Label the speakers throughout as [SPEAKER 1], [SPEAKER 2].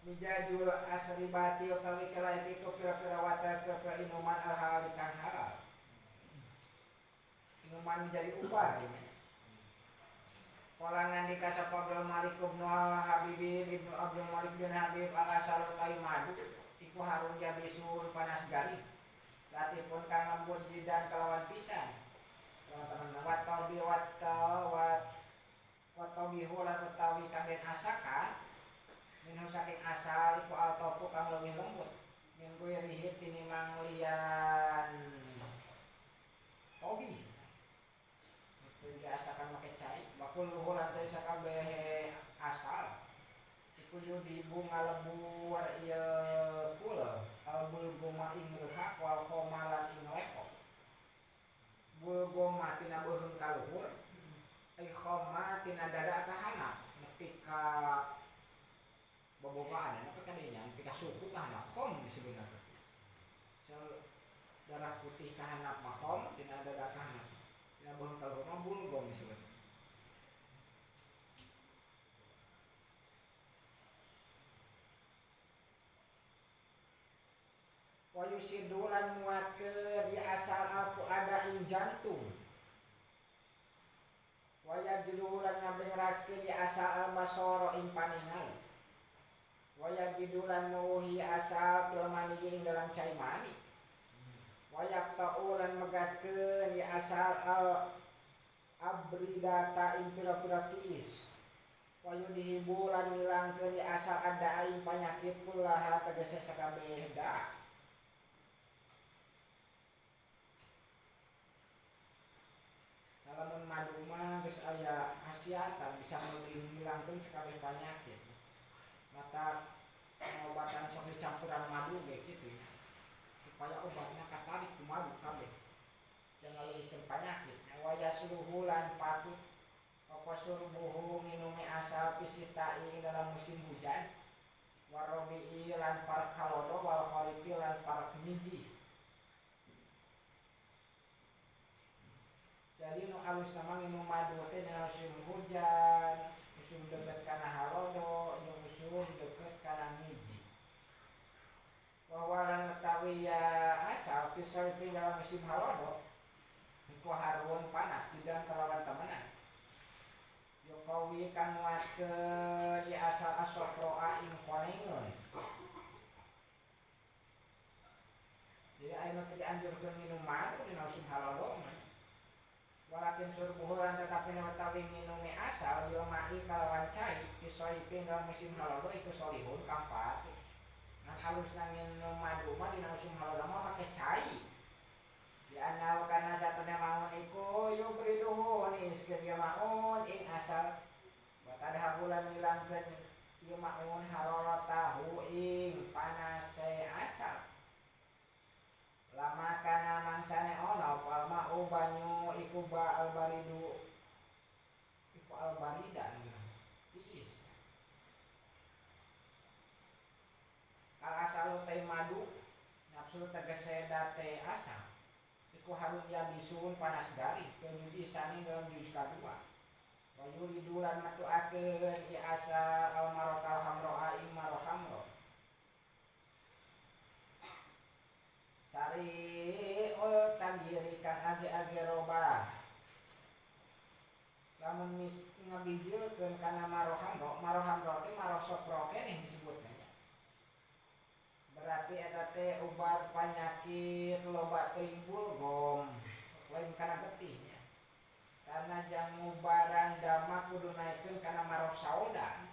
[SPEAKER 1] Mijajul asribati utawi kalaiti ku pira-pira water pira-pira inuman al halal kang halal. Inuman menjadi ubar gimana? Kala ngandika sapa Abdul Malik bin Habib Ibnu Abdul Malik bin Habib al asal utawi madu iku harun jabisun panas garing. Latipun kang lembut jidan kelawan pisan. Teman-teman wa tabi wa tabihu lan utawi kang den asakan minhu saking asal iku altofu kang leuwih lembut min ghairihi tinimbang liyan tobi. Itu diasakan make cai bakul luhur lantai sakabeh asal iku yudibu ngalebur ieu kul albul goma ing rehak wal khomalan ing lepok bulgoma tina beuheung ka luhur ai khoma tina dada ka handap nepi ka bobogaan nepi ka dinya nepi ka suku ka handap khom disebutna teh darah putih ka handap mah khom tina dada ka handap tina beuheung ka luhur mah bulgom disebut. Wa yusidu lan nguatkeun di asal alfu ada ing jantung. Wa yajlu lan ngabengraskeun di asal al basara ing paningali. Wa yajidu lan mauhi asal fil mani ing dalam cai mani. Wa yaqta'u lan megatkeun di asal al abridata ing pira-pira tiis. Wa yudhibu lan ngilangkeun di asal ada ing panyakit kullaha tegese sakabeh daa. Lamun madu mah geus aya khasiatan bisa ngilangkeun sakabeh panyakit. Mata pengobatan sok dicampuran madu ge kitu supaya obatnya katarik ku madu kabeh. Jangan ngaleuwihkeun panyakit. Wa yasluhu lan patut apa surbuhu nginumi asal pisita'i dalam musim hujan. Warobi'i lan parak halodo wal kharifi lan parak miji. Jadi nu alus nama nginum madu teh dina musim hujan, musim deket kana halodo, jeung musim deket kana miji. Bahwa lan utawi ya asal pisau dalam musim halodo iku harun panas tidak kalawan temenan. Yokowi kang nguatkeun ya asal asofroa ing konengeun. Jadi aya nu teu dianjurkeun nginum madu dina musim halodo mah. Walakin surbuhu lan tetapi utawi nginumi asal dilmai kalawan cai pisoipin dalam musim halodo iku solihun kang patut. Ngan halusna nginum madu mah dina musim halodo mah make cai. Di anau kana satuna maun iku yubriduhu niiskeun ieu maun ing asal wa tadhabulan ngilangkeun ieu maun hararatahu ing panase asal. Lama kana mangsane ono wal ma'u banyu iku ba albaridu iku albaridan tiis. Al asalu teh madu nafsu tegese date asal iku harun yabisun panas garing kemudian isani dalam juz kadua. Wa yuridu lan matuakeun i asal al marotal hamroa ing marohamro. Sari'ul tagiri kang age-age robah. Lamun mis ngabijilkeun kana marohamro, marohamro teh marosopro keneh disebutna nya. Berarti eta teh obat panyakit loba teuing bulgom, lain kana getih nya. Karena jang ngubaran dama kudu naikeun kana marosaoda.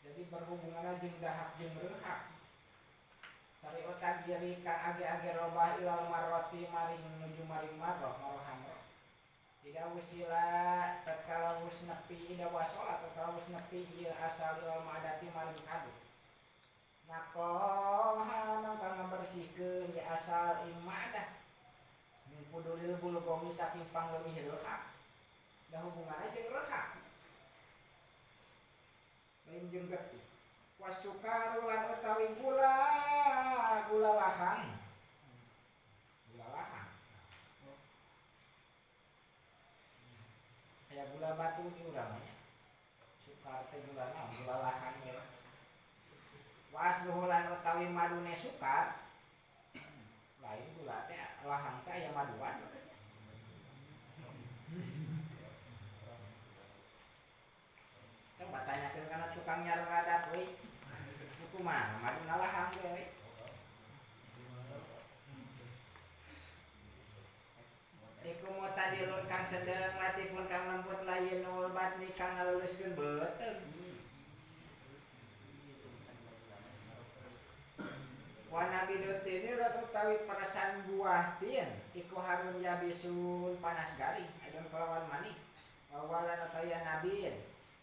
[SPEAKER 1] Jadi berhubungan jeung dahak jeung reuhak. Sari otak diri kang age-age robah ilal maroti maring nuju maring marroh marohamro. Tidak usila tatkala wis nepi ida wasola tatkala wis nepi ieu asal ilal madati maring kadu. Naqoha mangka ngabersihkeun ieu asal ing madah. Min pudulil bulgomi saking pangleuwih reuhak. Da hubunganna jeung reuhak. Lain jeung getih. Wasukaru lan utawi gula, gula lahang. Gula lahang. Kayak gula batu di urang nya. Sukar teh gula naon gula lahang ya. Wa asluhu lan utawi madune sukar lain gula teh lahang teh aya maduan. Coba tanyakeun kana tukang nyararadat euy. Kumaha maduna lahang teh euy. Iku mutadilun kang sedeng latipun kang lembut layinul batni kang ngaluluskeun beuteung. Wa nabidutini lan utawi peresan buah tin iku harun yabisun panas garing adon kalawan manik. Wa walan utawi nabin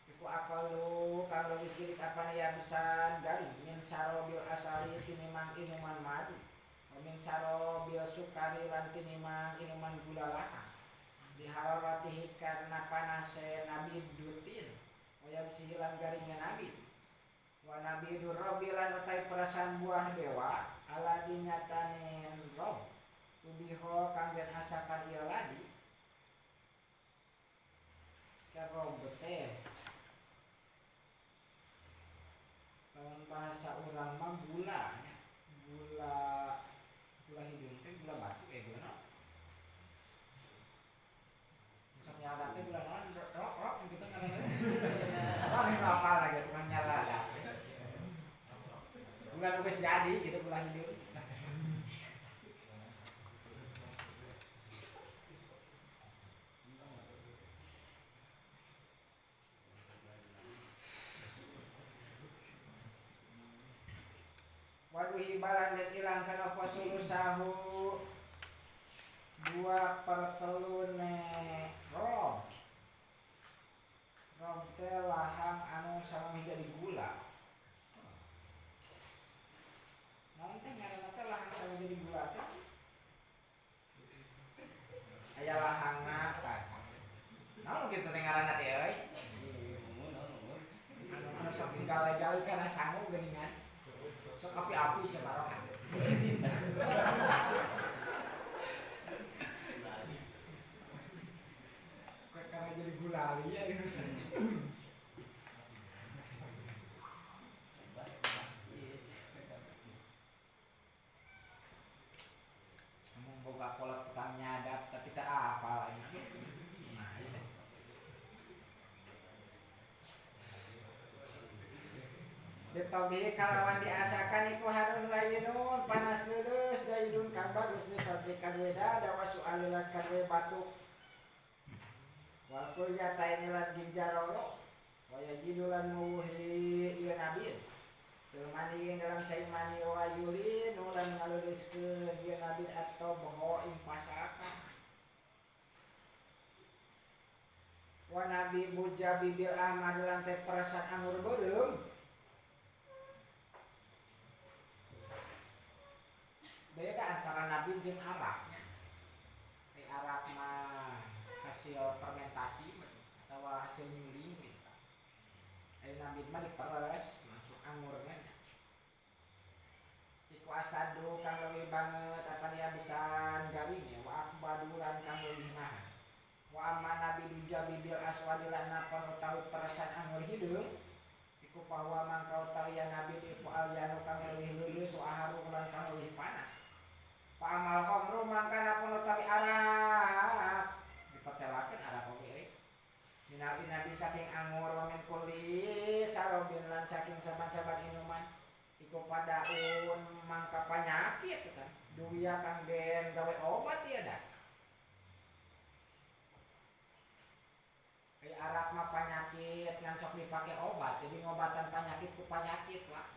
[SPEAKER 1] iku aqallu kang leuwih kirik apane yabisan garing min sarobil asali tinimang inuman madu. Min sarobil sukari lan tinimang inuman gula lahang dihararatihi karena panase nabi dutin wayab sihilan garingnya nabi wa nabi durrobi lan utai perasan buah dewa ala dinyatanin rob tubiho kang den asakan ieu ladi kerob teh lamun bahasa urang mah gula gula gula hidung teh gula batu gula naon sok nyala teh gula naon rok gitu ngaranna orang nu apal lagi tukang nyala gula nu geus jadi gitu gula hidung. Waduh hibalan dan hilangkan apa sulusahu 2/3 rob rob teh lahang anu sama jadi gula. Naon teh ngaranna teh lahang sama jadi gula teh? Aya lahangna kan. Naon kitu teh ngaranna teh euy? Anu sok digalai-galai kana sangu geuningan. Sok api-api sebarokan. Karena jadi gulali ya gitu. Ngomong boga kolot tukang nyadap tapi tak apa lagi. Nah, iya. Ditobi kalawan diasakan iku harun layinun panas lulus dayidun kang bagus ni sabri kadue dada wa sualilan kadue batuk wal kulyataini lan ginjaroro wa yajidulan muhi ieu nabi fil mani dalam cai mani wa yulin ulan ngaluliskeun ieu nabi atau boho ing pasaka wa nabi bujabibil ahmad lan teh peresan anggur beureum. Beda antara nabi jeung araknya. Ai arak mah hasil fermentasi atau hasil nyuling gitu. Ai nabi mah diperes masuk angurnya. Iku asadu kang leuwih banget apa dia bisan gawing wa akbadu lan kang leuwih nahan. Wa amma nabi dujabibil aswadi lan napon utawi peresan anggur hideung iku bahwa mangka utawi ya nabi iku alyanu kang leuwih leuleus wa aharu lan kang leuwih panas. Pamal khamru mangka napun utawi arak dipetelakeun arak oge euy. Minal inabi saking anggur wa min kulli sarobin lan saking saban-saban inuman iku padaun mangka panyakit kan. Duya kang den gawe obat ieu dah. Ai arak mah panyakit ngan sok dipake obat jadi ngobatan panyakit ku panyakit lah.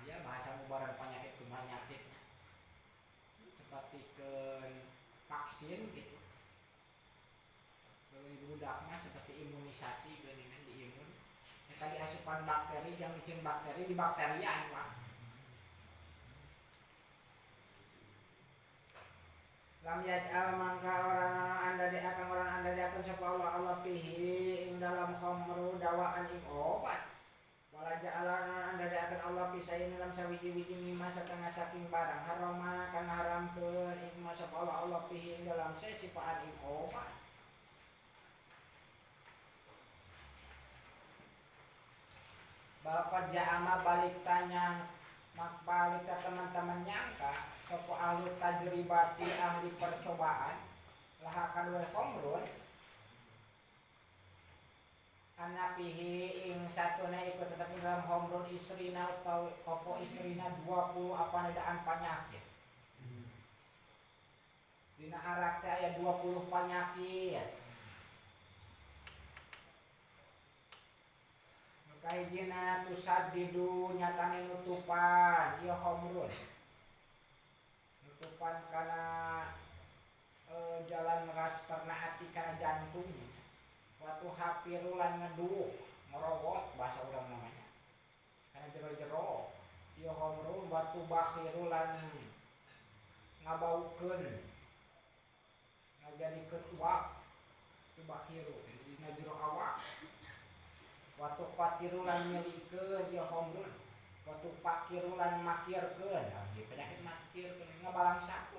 [SPEAKER 1] Aya bahasa ngubaran penyakit ku penyakitnya seperti ke vaksin gitu. Kalau budak mah seperti imunisasi geuningan diimun. Ya tadi asupan bakteri yang micin bakteri di bakterian Pak. Lam yaj'al mangka orang anda diakan orang anda diakan sapa Allah Allah fihi ing dalam khamru dawaan ing obat. Wala ja'alana anda diakan Allah pisain dalam sawiji-wiji mimma satengah saking barang harama kang haramkeun ing ma sapa Allah Allah fihi ing dalam sesipaan ing obat. Balqad ja'ama balik tanya mak balik teman-teman nyangka sapa ahli tajribati ahli percobaan laha kadue khamrun anapihi ing satuna iku tetep ing dalam khamrun isrina utawa apa isrina 20 apa nedaan panyakit. Dina arak teh aya 20 panyakit. Kahijina tusaddidu nyatane nutupan ieu khamrun. Nutupan kana jalan ras perna ati kana jantung. Watu hapiru lan ngeduuk, ngerowot bahasa urang namanya. Kana jero-jero ieu khamrun watu bakhiru lan ngabaukeun. Ngajadikeun uap. Tu bakhiru dina jero awak. Watu patirulan nyelikeun ieu khamrun, watu pakirulan makirkeun, penyakit makirkeun ngabalangsa.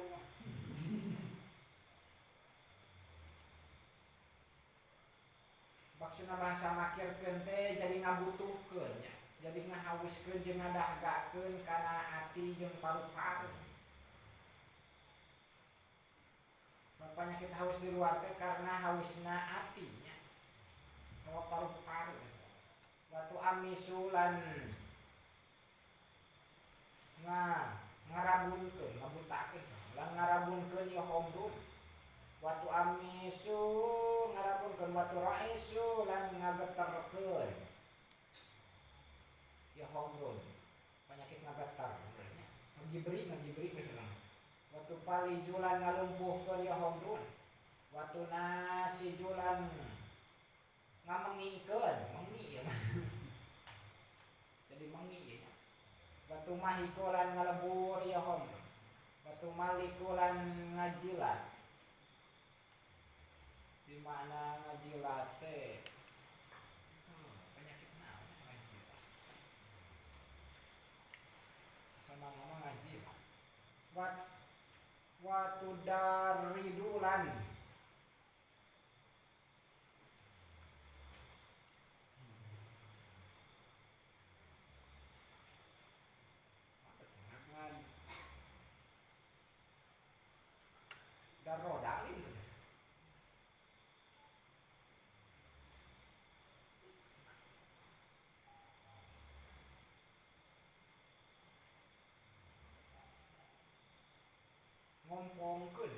[SPEAKER 1] Maksudna bahasa makirkeun teh jadi ngabutuhkeun nya, jadi ngahauskeun jeung ngadahgakeun kana ati jeung paru-paru. Penyakit haus di luar teh karena hausna ati nya, paru-paru. Watu amisulan ngarabunkeun ngabutakeun lan ngarabunkeun ieu khamrun. Watu amisu ngarabunkeun watu raisu lan ngageterkeun ieu khamrun. Penyakit ngageter ngagibri ngagibri misalnya. Watu palijulan ngalumpuhkeun ieu khamrun. Watu nasijulan ngamengikeun, mengi ya. Jadi mengi ya. Batu mahikulan ngalebur ya hom. Batu malikulan ngajilat. Di mana ngajilat teh? Penyakit naon ngajilat? Sama ngomong ngajilat. Watu daridulan darodalin ngompongkeun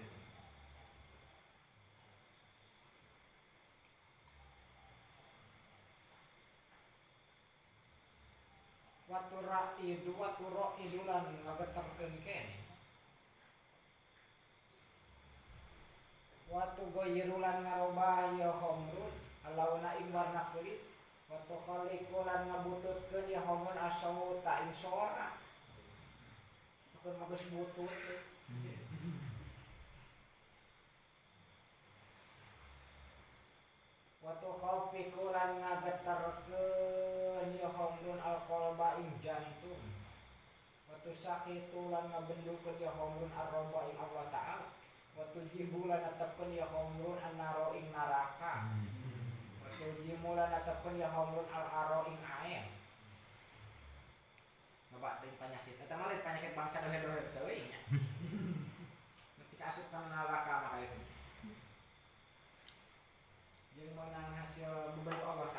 [SPEAKER 1] watu ra'idu watu ra'idulan ngageterkeun keneh. Watu goyirulan ngarobah ya khamrun alauna ing warna kulit. Watu khalikulan ngabututkeun ya khamrun asauta ing sora. Sakeun mah geus butut. Watu khafikulan ngageterkeun ya khamrun alqalba ing jantung. Watu sakitulan ngabendukeun ya khamrun arroba ing Allah Ta'ala. Watu jibulan atepkeun ya khamrun annaro ing neraka. Watu jimulan atepkeun ya khamrun al-aro ing air. Loba teuing penyakit. Eta mah lain penyakit bangsa dohe-dohe teuing nya. Nepi ka asup ka neraka mah kitu. Jeung meunang hasil bebedu Allah